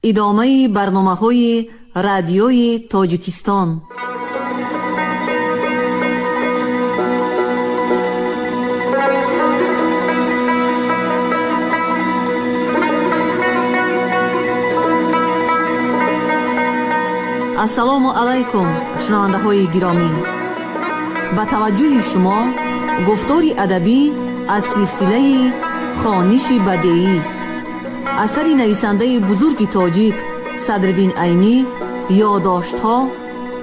Идомаи барномаҳои Радиои Тоҷикистон. Ассалому алайкум, шунавандаҳои гиромӣ! Ба таваҷҷӯҳи шумо гуфтори адабӣ аз силсилаи «Хониши бадеӣ», асари нависандаи бузурги тоҷик Садриддин Айнӣ, «Ёдоштҳо»,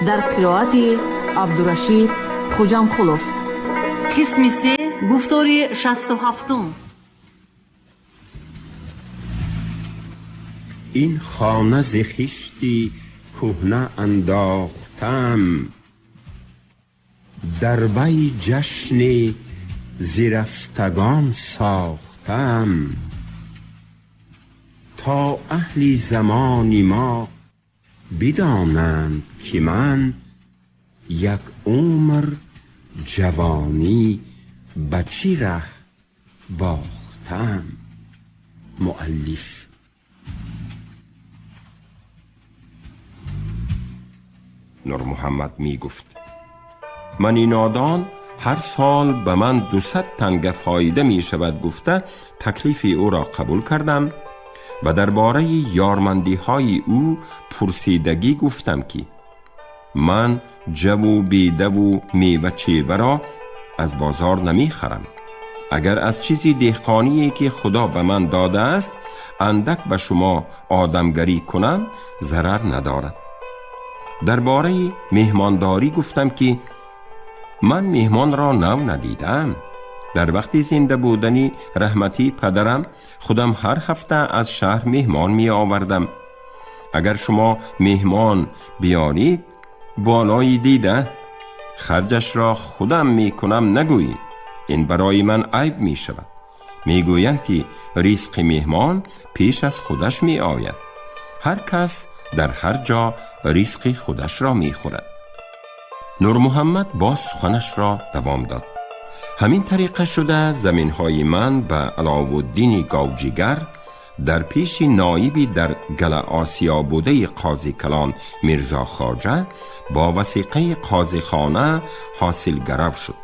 дар қироати Абдурашид Хуҷамқулов. Қисми се, гуфтори 67-ум. Ин хона зи хишти кӯҳна андохтам, дар вай ҷашни зирафтагон сохтам, то аҳли замони мо бидонанд, ки ман як умр ҷавонӣ ба чӣ раҳ бохтам. Муаллиф. Нурмуҳаммад мегуфт: мани нодон ҳар сол ба ман 200 танга фоида мешавад гуфта, таклифи ӯро қабул кардам ва дар бораи ёрмандиҳои ӯ пурсидагӣ гуфтам, ки ман ҷаву бедаву мевачеваро аз бозор намехарам. Агар аз чизи деҳқоние, ки Худо ба ман додааст, андак ба шумо одамгарӣ кунам, зарар надорад. Дар бораи меҳмондорӣ гуфтам, ки ман меҳмонро нав надидаам. Дар вақти зинда будани раҳматии падарам худам ҳар ҳафта аз шаҳр меҳмон меовардам. Агар шумо меҳмон биёред, болои дида, харҷашро худам мекунам нагӯед, ин барои ман айб мешавад. Мегӯянд, ки ризқи меҳмон пеш аз худаш меояд. Ҳар кас дар ҳар ҷо ризқи худашро мехӯрад. Нурмуҳаммад боз суханашро давом дод. Ҳамин тариқа шуда, заминҳои ман ба Аловуддини говҷигар дар пеши ноиби дар гала осиё будаи қози калон Мирзо Хоҷа бо васиқаи қозихона ҳосилгарав шуд.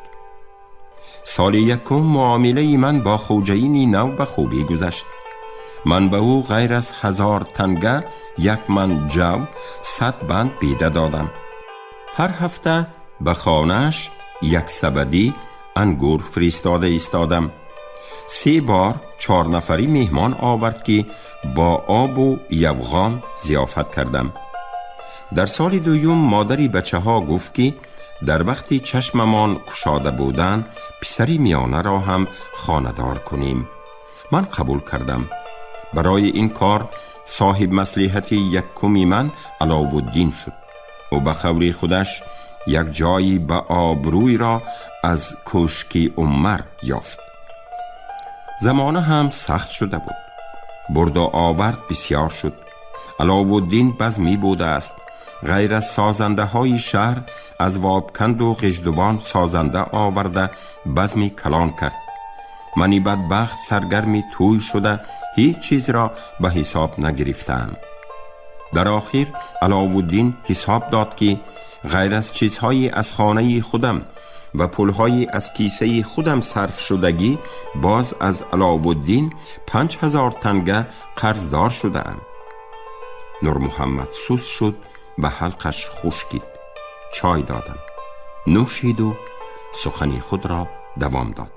Соли якум муомилаи ман бо хоҷаини нав ба хубӣ гузашт. Ман ба ӯ ғайр аз 1000 танга як ман ҷав, 100 банд беда додам. Ҳар ҳафта ба хонааш як сабадӣ ангур фиристода истодам. Се бор чорнафарӣ меҳмон овард, ки бо обу явғон зиёфат кардам. Дар соли дуюм модари бачаҳо гуфт, ки дар вақти чашмамон кушода будан писари миёнаро ҳам хонадор кунем. Ман қабул кардам. Барои ин кор соҳиб маслиҳати якуми ман Аловуддин шуд. Ӯ ба қавли худаш як ҷойи ба обрӯйро аз кӯшки Умар ёфт. Замона ҳам сахт шуда буд, бурду овард бисёр шуд. Аловуддин базмӣ будааст. Ғайр аз созандаҳои шаҳр, аз Вобканду Ғиждувон созанда оварда, базми калон кард. Мани бадбахт саргарми тӯй шуда, ҳеҷ чизро ба ҳисоб нагирифтаам. Дар охир Аловуддин ҳисоб дод, ки ғайр аз чизҳои аз хонаи худам ва пулҳои аз кисаи худам сарф шудагӣ, боз аз Аловуддин 5000 танга қарздор шудаам. Нурмуҳаммад сус шуд ва ҳалқаш хушкид. Чой додам, нӯшиду сухани худро давом дод.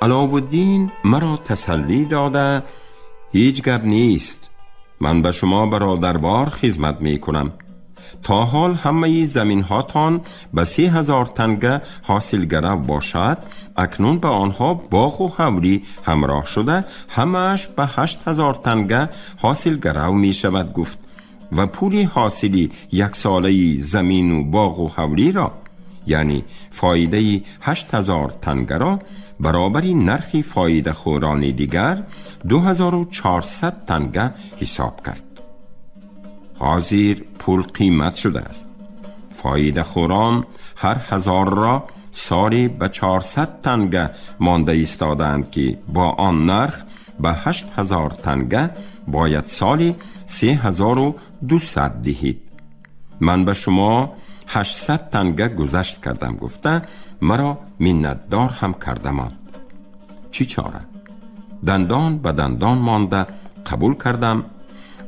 Аловуддин маро тасаллӣ дода: «Ҳеҷ гап нест, ман ба шумо бародарвор хизмат мекунам. То ҳол ҳамаи заминҳотон ба 3000 танга ҳосилгарав бошад, акнун ба онҳо боғу ҳавлӣ ҳамроҳ шуда, ҳамааш ба 8000 танга ҳосилгарав мешавад», гуфт ва пули ҳосили яксолаи замину боғу ҳавлиро, яъне фоидаи 8000 тангаро, баробари нархи фоидахӯрони дигар 2400 танга ҳисоб кард. Ҳозир пул қимат шудааст. Фоидахӯрон ҳар ҳазорро соли ба 400 танга монда истодаанд, ки бо он нарх به 8000 تنگه باید سالی 3200 دهید. من به شما 800 تنگه گذشت کردم گفته مرا منتدار هم کرده ماند. چی چاره؟ دندان به دندان مانده قبول کردم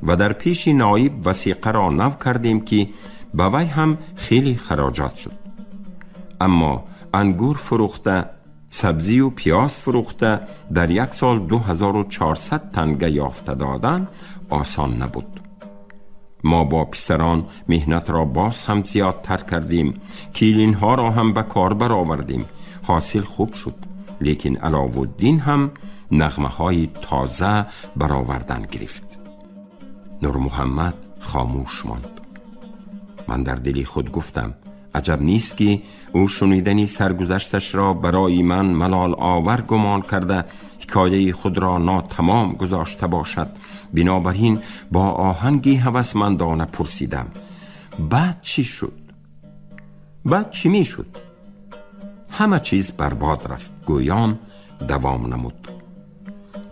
و در پیش نایب وثیقه را نو کردیم که به وی هم خیلی خراجات شد. اما انگور فروخته، سبزی و پیاز فروخته در یک سال 2400 تنگه یافته دادن آسان نبود. ما با پسران مهنت را باز هم زیادتر کردیم، کیلین ها را هم به کار برآوردیم. حاصل خوب شد، لیکن علاوالدین هم نغمه های تازه برآوردن گرفت. نور محمد خاموش ماند. من در دل خود گفتم عجب نیست که او شنیدنی سرگذشتش را برای من ملال آور گمان کرده حکایه خود را ناتمام گذاشته باشد. بنابراین با آهنگی هوسمندانه پرسیدم بعد چی شد؟ بعد چی می شد؟ همه چیز برباد رفت. گویان دوام نمود.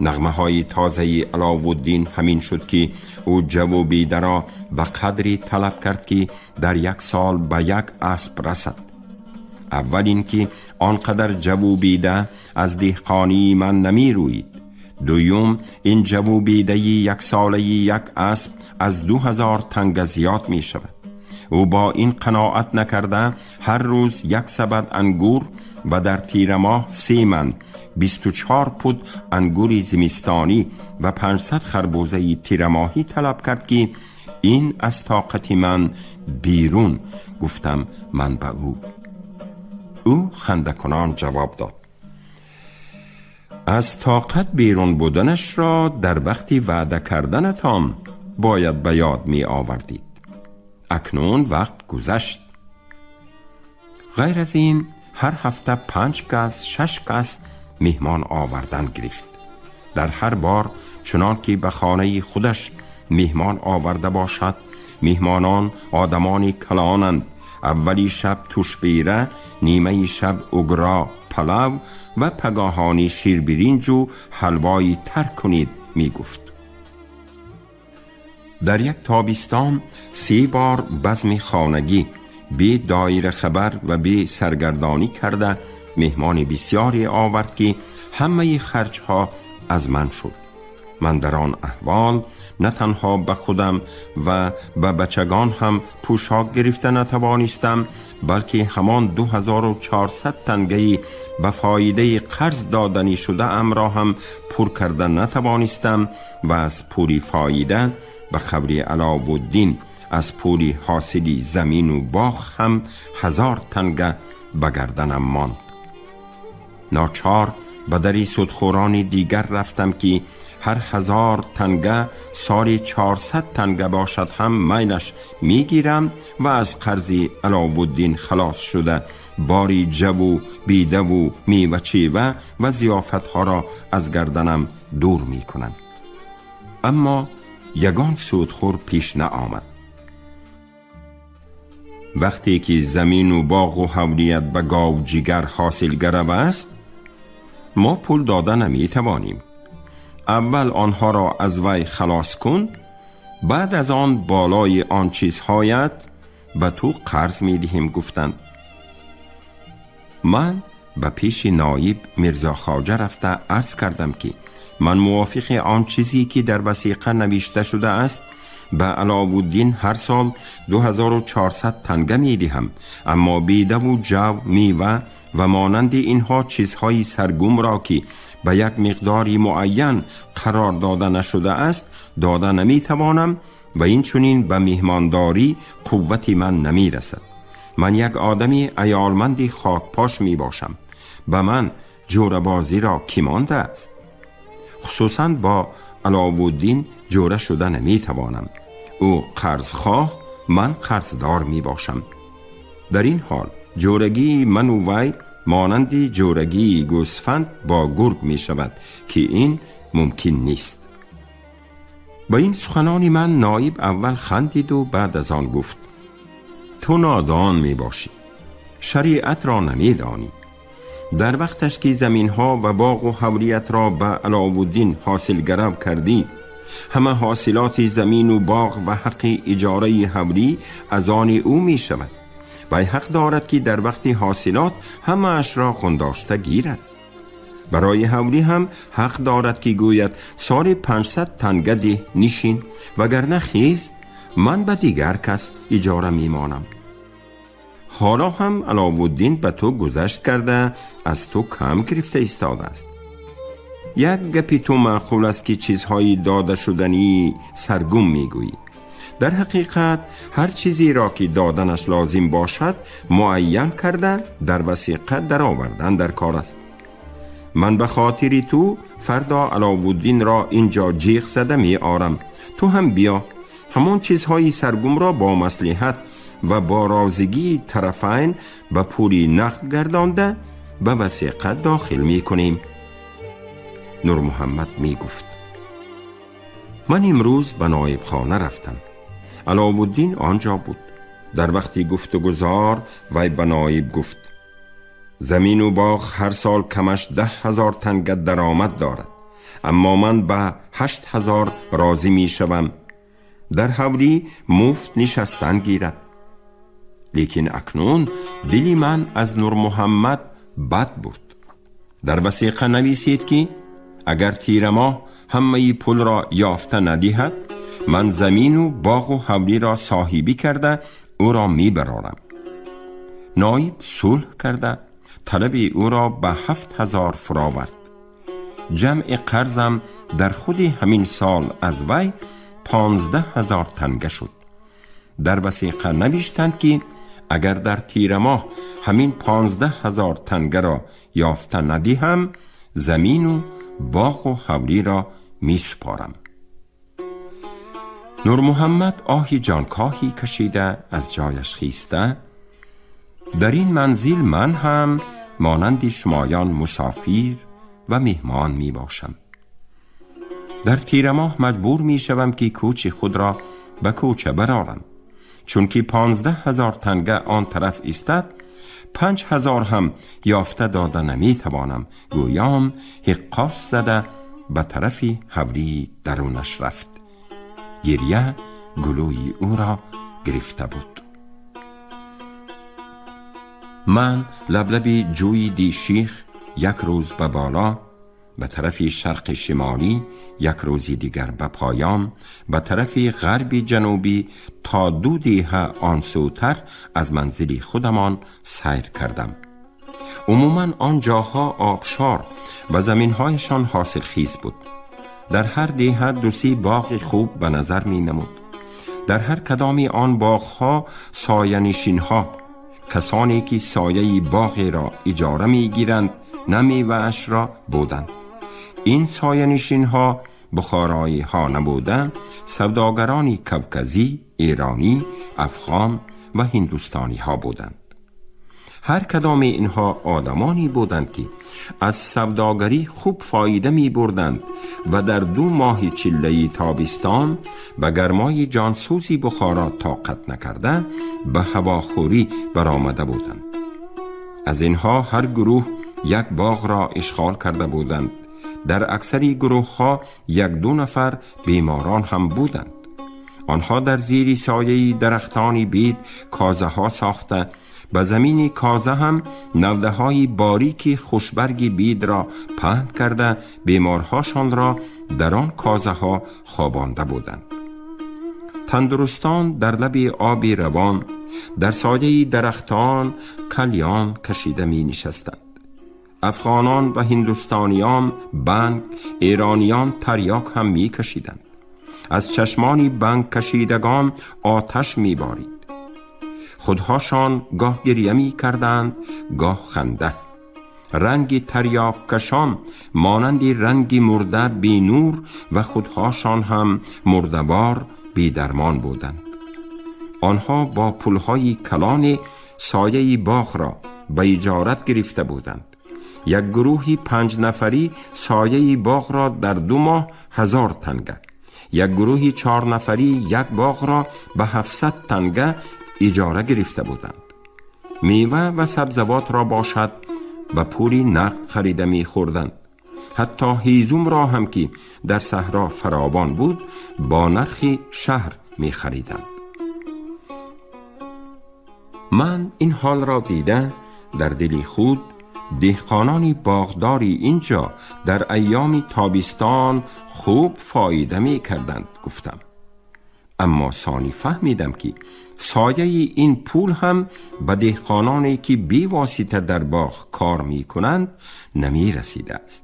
نغمه های تازه علاوالدین همین شد که او جو بیده را به قدری طلب کرد که در یک سال به یک اسب رسد. اول اینکه آنقدر جو بیده از دهقانی من نمی روید. دوم این جو بیده یک ساله یک اسب از 2000 تنگه زیاد می شود. او با این قناعت نکرده هر روز یک سبد انگور و در تیر ماه 3 من 24 پود انگور زمستانی و 500 خربوزه تیر ماهی طلب کرد که این از طاقت من بیرون. گفتم من به او. او خنده کنان جواب داد از طاقت بیرون بودنش را در وقتی وعده کردنتان باید به یاد می آوردید. اکنون وقت گذشت. غیر از این هر هفته 5 کس 6 کس مهمان آوردن گرفت. در هر بار چنان که به خانه خودش مهمان آورده باشد. مهمانان آدمانی کلانند. اولی شب توشبیره، نیمه شب اگرا پلو و پگاهانی شیربرنج و حلوایی تر کنید می گفت. در یک تابستان 3 بار بزم خانگی بی دایره خبر و بی سرگردانی کرده مهمان بسیاری آورد که همه خرج ها از من شد. من در آن احوال نه تنها به خودم و به بچگان هم پوشاک گرفته نتوانستم، بلکه همان 2400 تنگه‌ای به فایده قرض دادنی شده ام را هم پر کرده نتوانستم و از پولی فایده به خبر علاوالدین از پولی حاصلی زمین و باغ هم 1000 تنگه به گردنم ماند. ناچار به دری سودخوران دیگر رفتم که هر 1000 تنگه سالی 400 تنگه باشد هم میلش میگیرم و از قرض علاوالدین خلاص شده باری جو و بیده و میوه چیوه و ضیافت ها را از گردنم دور میکنم. اما یگان سودخور پیش نآمد. وقتی که زمین و باغ و حولیت به گاو جگر حاصل گرو است، ما پول داده نمیتوانیم. اول آنها را از وی خلاص کن، بعد از آن بالای آن چیزهایت به تو قرض میدهیم گفتند. من به پیش نایب میرزا خواجه رفته عرض کردم که من موافق آن چیزی که در وثیقه نوشته شده است به علاوالدین هر سال 2400 تنگه می دهم، اما بیده و جو، میوه و مانند اینها چیزهای سرگم را که به یک مقداری معین قرار داده نشده است داده نمی توانم و این چنین به مهمانداری قوت من نمی رسد. من یک آدمی عیالمند خاکپاش می باشم. به من جوربازی را کی مانده است؟ خصوصا با علاوالدین جوره شده نمی توانم. او قرضخواه، من قرضدار می باشم. در این حال جورگی من و وی مانند جورگی گوسفند با گرگ می شود که این ممکن نیست. با این سخنان من نایب اول خندید و بعد از آن گفت تو نادان می باشی، شریعت را نمی دانی. Дар вақташ ки заминҳо ва боғу ҳавлиятро ба Аловуддин ҳосилгарав кардӣ, ҳама ҳосилоти замину боғ ва ҳаққи иҷораи ҳавлӣ аз они ӯ мешавад. Вай ҳақ дорад, ки дар вақти ҳосилот ҳамаашро қундошта гирад. Барои ҳавлӣ ҳам ҳақ дорад, ки гӯяд: соли 500 танга деҳ, нишин, вагарна хез, ман ба дигар кас иҷора мемонам. Ҳоло ҳам Аловуддин ба ту гузашт карда, аз ту кам гирифта истодааст. Як гапи ту маъқул аст, ки чизҳои додашудании саргум мегӯӣ. Дар ҳақиқат, ҳар чизеро ки доданаш лозим бошад, муайян карда, дар васиқа даровардан дар кор аст. Ман ба хотири ту фардо Аловуддинро ин ҷо ҷиғ зада меорам. Ту ҳам биё, ҳамон чизҳои саргумро бо маслиҳат ва бо розигии тарафайн ба пули нақд гардонда, ба васиқа дохил мекунем. Нурмуҳаммад мегуфт: ман имрӯз ба ноибхона рафтам. Аловуддин он ҷо буд. Дар вақти гуфтугузор вай ба ноиб гуфт: замину боғ ҳар сол камаш 10,000 танга даромад дорад, аммо ман ба 8000 розӣ мешавам, дар ҳавлӣ муфт нишастан гирад. Лекин акнун дили ман аз Нурмуҳаммад бад бурд. Дар васиқа нависед, ки агар тирамоҳ ҳамаи пулро ёфта надиҳад, ман замину боғу ҳавлиро соҳибӣ карда, ӯро мебарорам. Ноиб сулҳ карда, талаби ӯро ба 7000 фуровард. Ҷамъи қарзам дар худи ҳамин сол аз вай 15,000 танга шуд. Дар васиқа навиштанд, ки агар дар тирамоҳ ҳамин 15,000 тангаро ёфта надиҳам, замину боғу ҳавлиро месупорам. Нурмуҳаммад оҳи ҷонкоҳӣ кашида, аз ҷояш хиста: дар ин манзил ман ҳам монанди шумоён мусофир ва меҳмон мебошам. Дар тирамоҳ маҷбур мешавам, ки кӯчи худро ба кӯча барорам, чунки 15,000 танга он тараф истад, 5000 ҳам ёфта дода наметавонам. Гӯён ҳиққос зада, ба тарафи ҳавлии дарунаш рафт. Гирья гулӯи ӯро гирифта буд. Ман лаблаби ҷӯи Диших як рӯз ба боло, ба тарафи шарқи шимолӣ, як рӯзи дигар ба поён, ба тарафи ғарби ҷанубӣ, то ду деҳа он сӯтар аз манзили худамон сайр кардам. Умуман он ҷоҳо обшор ва заминҳояшон ҳосилхез буд. Дар ҳар деҳа ду-се боғи хуб ба назар менамуд. Дар ҳар кадоми он боғҳо соянишинҳо, касоне ки сояи боғеро иҷора мегиранд, на меваашро, буданд. Ин соянишинҳо бухороиҳо набуда, савдогарони кавказӣ, эронӣ, афғон ва ҳиндустониҳо буданд. Ҳар кадоми инҳо одамоне буданд, ки аз савдогарӣ хуб фоида мебурданд ва дар 2 моҳи чиллаи тобистон ба гармои ҷонсӯзи Бухоро тоқат накарда, ба ҳавохӯрӣ баромада буданд. Аз инҳо ҳар гурӯҳ як боғро ишғол карда буданд. Дар аксари гурӯҳҳо як-ду нафар беморон ҳам буданд. Онҳо дар зери сояи дарахтони бед козаҳо сохта, ба замини коза ҳам навдаҳои борики хушбарги бедро паҳн карда, беморҳошонро дар он козаҳо хобонда буданд. Тандурустон дар лаби оби равон, дар сояи дарахтон калён кашида менишастанд. Афғонон ва ҳиндустониён банг, эрониён тарёк ҳам мекашиданд. Аз чашмони бангкашидагон оташ меборид. Худҳошон гоҳ гирья мекарданд, гоҳ ханда. Ранги тарёккашон монанди ранги мурда бенур ва худҳошон ҳам мурдавор бедармон буданд. Онҳо бо пулҳои калоне сояи боғро ба иҷорат гирифта буданд. Як гурӯҳи 5 нафарӣ сояи боғро дар 2 моҳ 1000 танга, як гурӯҳи 4 нафарӣ як боғро ба 700 танга иҷора гирифта буданд. Мева ва сабзавотро бошад به پولی نقد خریده می خوردند. حتی هیزم را هم که در صحرا فراوان بود با نرخ شهر می خریدند. من این حال را دیده در دل خود دهقانانی باغداری اینجا در ایام تابستان خوب فایده می کردند گفتم. اما ثانی فهمیدم که سایه این پول هم به دهقانانی که بی واسطه در باغ کار می کنند نمی رسیده است.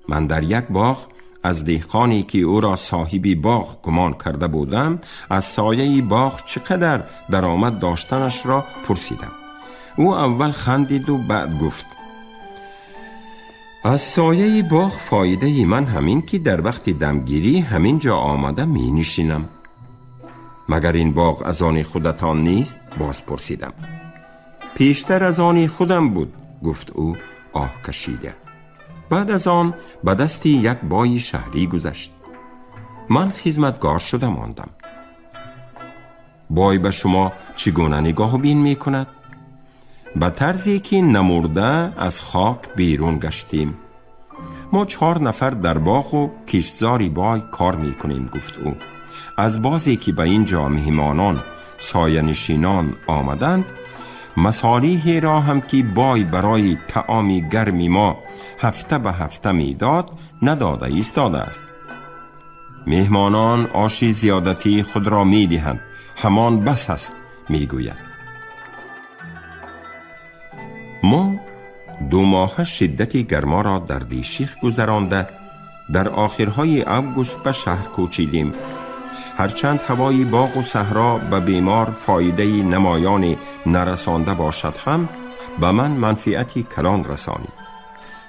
من در یک باغ از دهقانی که او را صاحب باغ گمان کرده بودم از سایه باغ چقدر درآمد داشتنش را پرسیدم. او اول خندید و بعد گفت از سایه باغ فایده من همین که در وقت دمگیری همین جا آمده می نشینم. مگر این باغ از آن خودتان نیست؟ باز پرسیدم. پیشتر از آن خودم بود، گفت او آه کشیده. بعد از آن به دست یک بای شهری گذشت. من خدمتگار شده ماندم. بای به شما چگونه نگاه بین می کند؟ به طرزی که نمرده از خاک بیرون گشتیم. ما 4 نفر در باغ و کشتزاری بای کار می کنیم، گفت او. از بازی که به اینجا مهمانان سایه نشینان آمدند، مصاریحی را هم که بای برای طعام گرم ما هفته به هفته میداد نداده ایستاده است. مهمانان آشی زیادتی خود را میدهند، همان بس است، میگوید. ما 2 ماه شدت گرما را در دیشیخ گذرانده در آخرهای اوگوست به شهر کوچیدیم. هرچند هوای باغ و صحرا به بیمار فایده نمایان نرسانده باشد هم به من منفعتی کلان رسانید.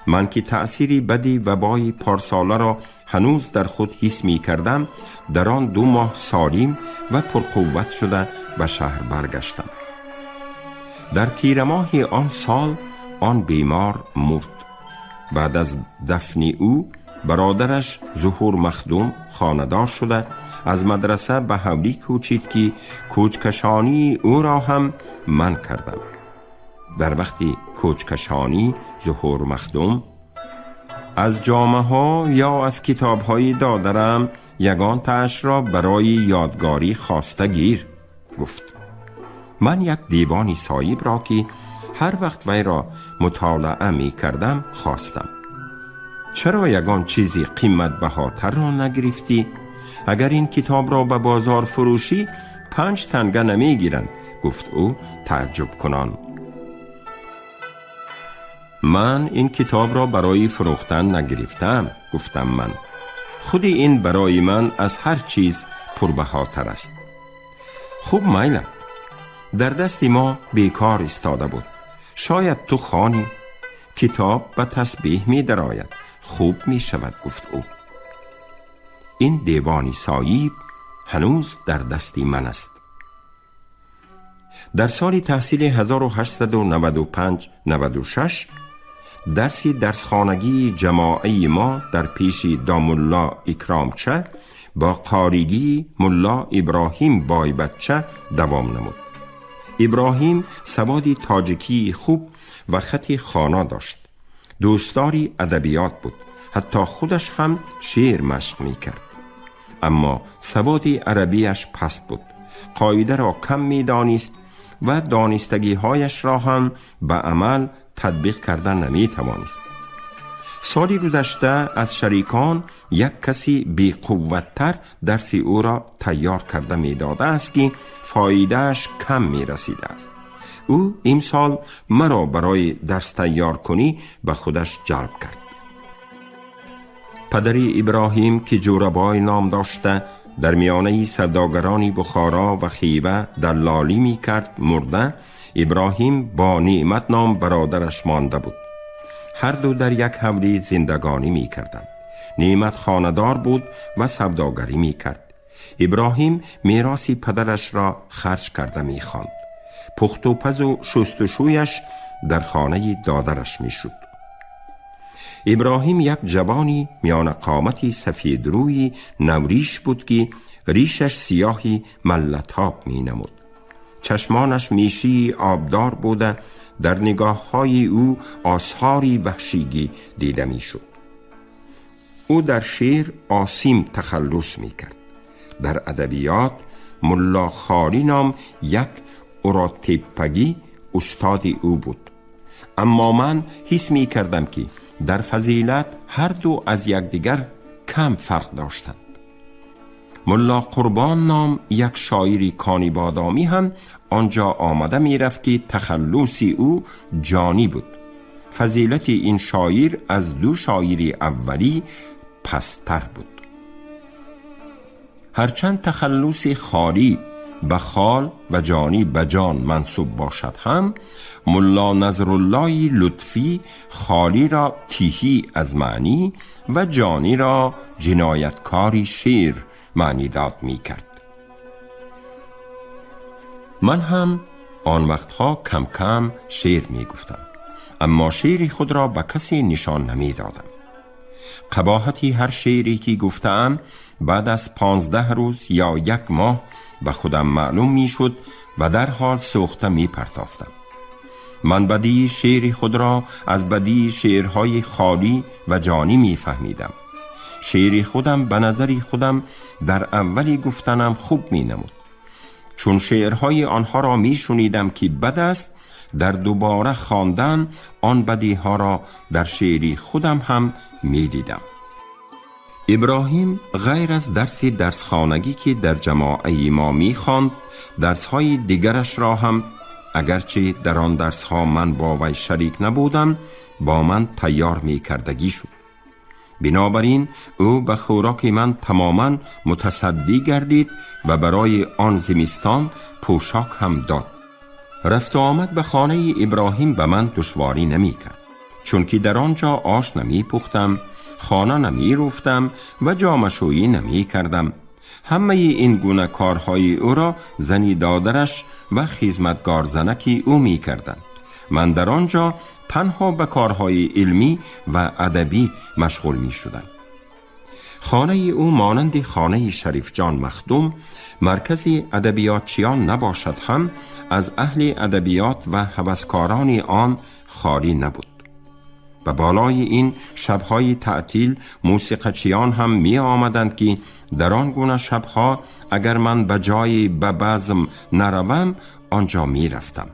من که تأثیری بدی وبای پارساله را هنوز در خود حس می کردم، در آن 2 ماه سالم و پرقوت شده به شهر برگشتم. در تیر ماه آن سال آن بیمار مرد. بعد از دفن او برادرش ظهور مخدوم خاندار شده از مدرسه به حولی کوچید که کوچکشانی او را هم من کردم. در وقتی کوچکشانی ظهور مخدوم از جامه ها یا از کتاب های دادرم یگان تاش را برای یادگاری خواسته گیر، گفت. من یک دیوانی صاحب را که هر وقت وی را مطالعه می کردم خواستم. چرا یگان چیزی قیمت بهاتر را نگرفتی؟ اگر این کتاب را به بازار فروشی 5 تنگه نمی گیرند، گفت او تعجب کنان. من این کتاب را برای فروختن نگرفتم، گفتم من. خود این برای من از هر چیز پربهاتر است. خوب میلت در دست ما بیکار ایستاده بود. شاید تو خوانی، کتاب به تسبیح می درآید، خوب می شود، گفت او. این دیوانی صایب هنوز در دستی من است. در سال تحصیل 1895-96 درسی درسخانگی جماعی ما در پیش داملا اکرامچه با قاریگی ملا ابراهیم بایبچه دوام نمود. ابراهیم سوادی تاجیکی خوب و خطی خوانا داشت. دوستداری ادبیات بود. حتی خودش هم شعر مشق می کرد. اما سواد عربیش پست بود. قاعده را کم می دانست و دانستگی هایش را هم به عمل تطبیق کردن نمی توانست. سالی گذشته از شریکان یک کسی بی قوت‌تر درس او را تیار کرده می داده است که فایدهش کم می رسیده است. او امسال مرا برای درس تیار کنی به خودش جلب کرد. پدری ابراهیم که جوربای نام داشته در میانه سوداگران بخارا و خیوه دلالی می کرد مرده. ابراهیم با نعمت نام برادرش مانده بود. هر دو در یک حولی زندگانی می کردند. نعمت خاندار بود و سوداگری می کرد. ابراهیم میراث پدرش را خرج کرده می خواند. پخت و پز و شستشویش در خانه دادرش می شد. ابراهیم یک جوانی میان قامتی سفید روی نوریش بود که ریشش سیاهی ملتاب می نمود. چشمانش میشی آبدار بوده، در نگاه های او آثاری وحشیگی دیده می شد. او در شعر آسیم تخلص می کرد. در ادبیات ملا خالی نام یک اوراتپگی استاد او بود. اما من حس می کردم که در فضیلت هر دو از یکدیگر کم فرق داشتند. ملا قربان نام یک شاعری کانی بادامی هم آنجا آمده می رفت که تخلص او جانی بود. فضیلت این شاعر از دو شاعر اولی پستر بود. هرچند تخلص خالی به خال و جانی به جان منسوب باشد هم، ملا نصرالله لطفی خالی را تیهی از معنی و جانی را جنایتکاری شعر معنی داد می کرد. من هم آن وقتها کم کم شعر می گفتم، اما شعر خود را به کسی نشان نمی دادم. قباحتی هر شعری که گفتم بعد از 15 روز یا یک ماه به خودم معلوم می شد و در حال سوخته می پرتافتم. من بدی شعر خود را از بدی شعرهای خالی و جانی می فهمیدم. شعر خودم به نظر خودم در اولی گفتنم خوب می نمود. چون شعرهای آنها را می شنیدم که بد است، در دوباره خواندن آن بدیها را در شعری خودم هم می دیدم. ابراهیم غیر از درس درسخانگی که در جماعه ما می خواند، درسهای دیگرش را هم، اگرچه در آن درسها من با وی شریک نبودم، با من تیار می کردگی شد. بنابراین او به خوراک من تماما متصدی گردید و برای آن زمستان پوشاک هم داد. رفت و آمد به خانه ابراهیم به من دشواری نمی کرد، چون که در آنجا آش نمی پختم، خانه نمی رفتم و جامشویی نمی کردم. همه این گونه کارهای او را زنی دادرش و خدمتگار زنکی او می کردند. من در آنجا تنها به کارهای علمی و ادبی مشغول می شدم. خانه او مانند خانه شریف جان مخدوم مرکز ادبیاتچیان نباشد هم، از اهل ادبیات و هوسکاران آن خالی نبود. و بالای این شبهای تعطیل موسیقچیان هم می آمدند که در آن گونه شبها اگر من به جای به بزم نروم آنجا می رفتم.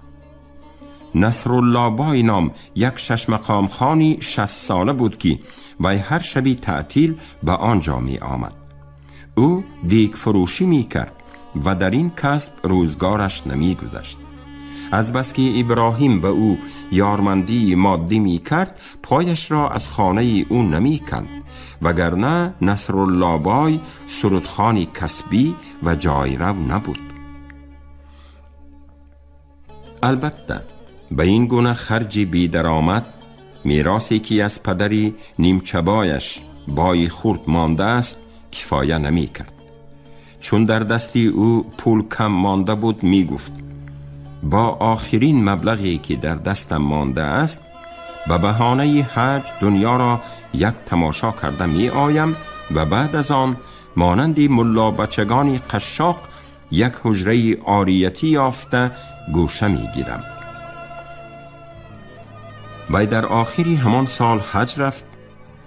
نصرالله بای نام یک شش مقام خانی 60 ساله بود که وی هر شبی تعطیل به آنجا می آمد. او دیگ فروشی می کرد و در این کسب روزگارش نمی گذشت. از بس که ابراهیم به او یارمندی مادی می کرد، پایش را از خانه او نمی کند، وگرنه نصرالله بای سرودخانی کسبی و جایرو نبود. البته به این گونه خرج بی درآمد، میراثی که از پدری نیمچبایش بای خورد مانده است کفایه نمی کرد. چون در دستی او پول کم مانده بود می گفت با آخرین مبلغی که در دستم مانده است به بهانه حج دنیا را یک تماشا کرده می آیم و بعد از آن مانند ملا بچگانی قشاق یک حجره عاریتی یافته گوشه می گیرم. و در آخری همان سال حج رفت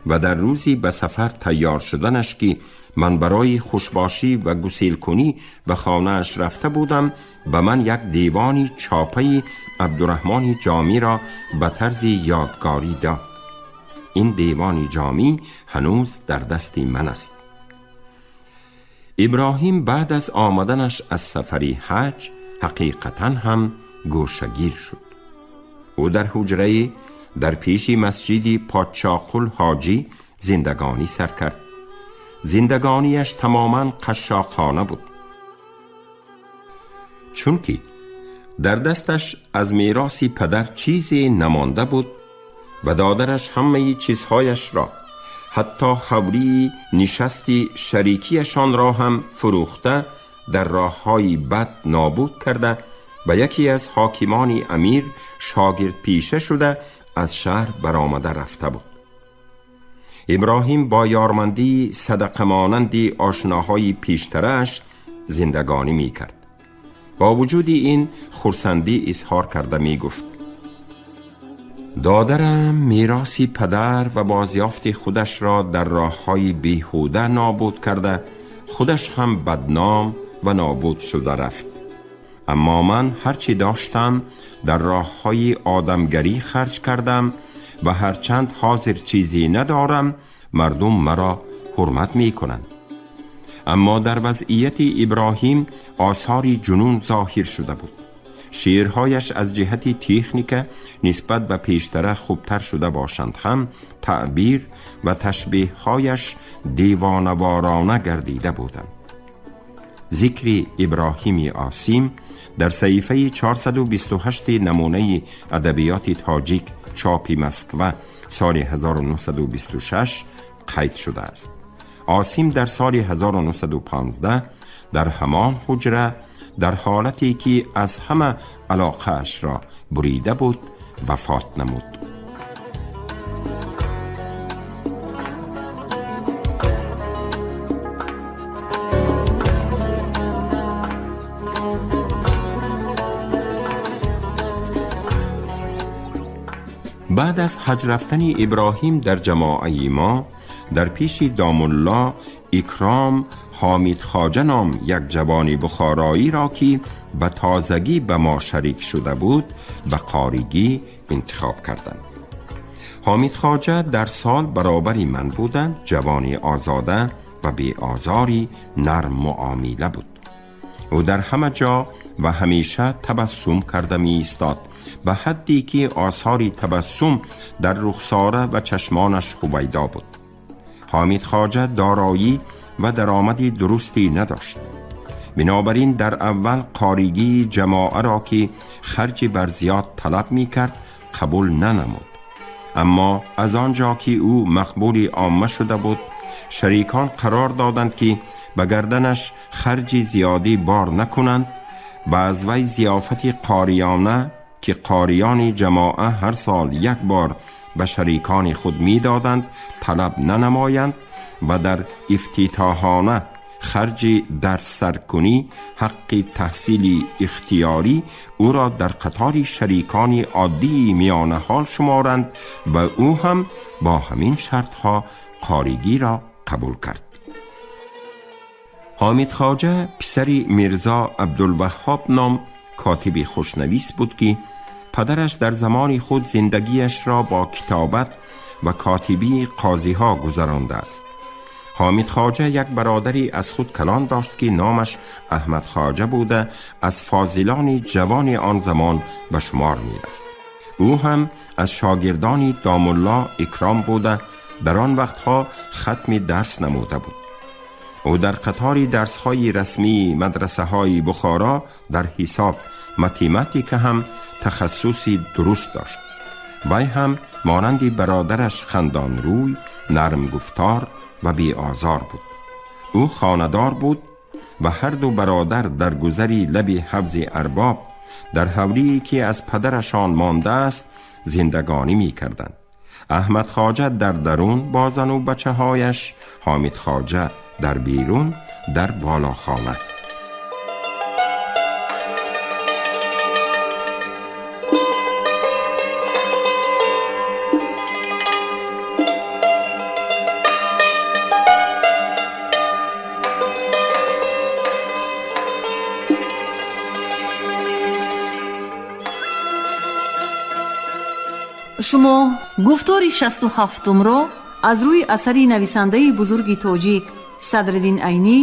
و در روزی به سفر تیار شدنش که من برای خوشباشی و گسیل کنی به خانه‌اش رفته بودم، به من یک دیوانی چاپه عبدالرحمن جامی را به طرز یادگاری داد. این دیوان جامی هنوز در دست من است. ابراهیم بعد از آمدنش از سفری حج حقیقتا هم گوشگیر شد. او در حجره در پیش مسجد پادشاقل حاجی زندگانی سر کرد. زندگانیش تماما قشاقخانه بود، چون که در دستش از میراث پدر چیزی نمانده بود و دادرش همه چیزهایش را، حتی حولی نشستی شریکیشان را هم فروخته در راههای بد نابود کرده و یکی از حاکمان امیر شاگرد پیشه شده از شهر برآمده رفته بود. ابراهیم با یارمندی صدقه مانند آشناهای پیشترش زندگانی می کرد. Бо вуҷуди ин хурсандӣ изҳор карда мегуфт: додарам мероси падар ва бозёфти худашро дар роҳҳои беҳуда нобуд карда, худаш ҳам бадном ва нобуд шуда рафт. Аммо ман ҳарчи доштам дар роҳҳои одамгарӣ харҷ кардам ва ҳарчанд ҳозир чизе надорам, мардум маро ҳурмат мекунанд. Аммо дар вазъияти Иброҳим осори ҷунун зоҳир шуда буд. Шеърҳояш аз ҷиҳати техника нисбат ба пештара хубтар шуда бошанд ҳам, таъбир ва ташбеҳҳояш девонаворона гардида буданд. Зикри Иброҳими Осим дар саҳифаи 428 намунаи адабиёти тоҷик чопи Москва соли 1926 қайд шудааст. Осим дар соли 1915 дар ҳамон ҳуҷра дар ҳолате ки аз ҳама алоқаашро бурида буд вафот намуд. Баъд аз ҳаҷ рафтани Иброҳим дар ҷамоаи мо дар пеши домулло Икром Ҳомид Хоҷа ном як ҷавони бухороиро ки ба тозагӣ ба мо шарик шуда буд ба қоригӣ интихоб карданд. Ҳомид Хоҷа дар сол баробари ман буда, ҷавони озода ва беозори нарм муомила буд. Ӯ дар ҳама ҷо ва ҳамеша табассум карда меистод, ба ҳадде ки осори табассум дар рухсора ва чашмонаш ҳувайдо буд. Ҳомид Хоҷа дороӣ ва даромади дурусте надошт. Бинобар ин дар аввал қоригии ҷамоаро ки харҷи барзиёд талаб мекард қабул нанамуд. Аммо аз он ҷо ки ӯ мақбули омма шуда буд, шарикон қарор доданд ки ба гарданаш харҷи зиёдӣ бор накунанд ва аз вай зиёфати қориёна ки қориёни ҷамоа ҳар сол як бор ба шарикони худ медоданд талаб нанамоянд ва дар ифтитоҳона харҷи дарссаркунӣ ҳаққи таҳсили ихтиёрӣ ӯро дар қатори шарикони оддии миёнаҳол шуморанд ва ӯ ҳам бо ҳамин шартҳо қоригиро қабул кард. Ҳомид Хоҷа писари Мирзо Абдулваҳҳоб ном котиби хушнавис буд ки падараш дар замони худ зиндагиашро бо китобат ва котибии қозиҳо гузарондааст. Ҳомид Хоҷа як бародари аз худ калон дошт ки номаш Аҳмад Хоҷа буда, аз фозилони ҷавони он замон ба шумор мерафт. Ӯ ҳам аз шогирдони домулло Икром буда, дар он вақтҳо хатми дарс намуда буд. Ӯ дар қатори дарсҳои расмии мадрасаҳои Бухоро дар ҳисоб математика ҳам тахассуси дуруст дошт. Вай ҳам монанди бародараш хандонрӯй, нармгуфтор ва беозор буд. Ӯ хонадор буд ва ҳар ду бародар дар гузари лаби ҳавзи Арбоб дар ҳавлие ки аз падарашон мондааст зиндагонӣ мекарданд. Аҳмад Хоҷа дар дарун бо зану бачаҳояш, Ҳомид Хоҷа дар берун дар болохона. Шумо гуфтори 67-умро аз рӯи асари нависандаи бузурги тоҷик Садриддин Айнӣ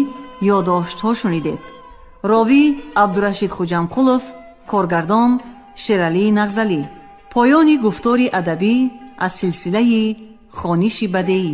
ёддоштҳо шунидед. Ровӣ Абдурашид Хуҷамқулов, коргардон Шералӣ Нағзалӣ. Поёни гуфтори адабӣ аз силсилаи хониши бадеӣ.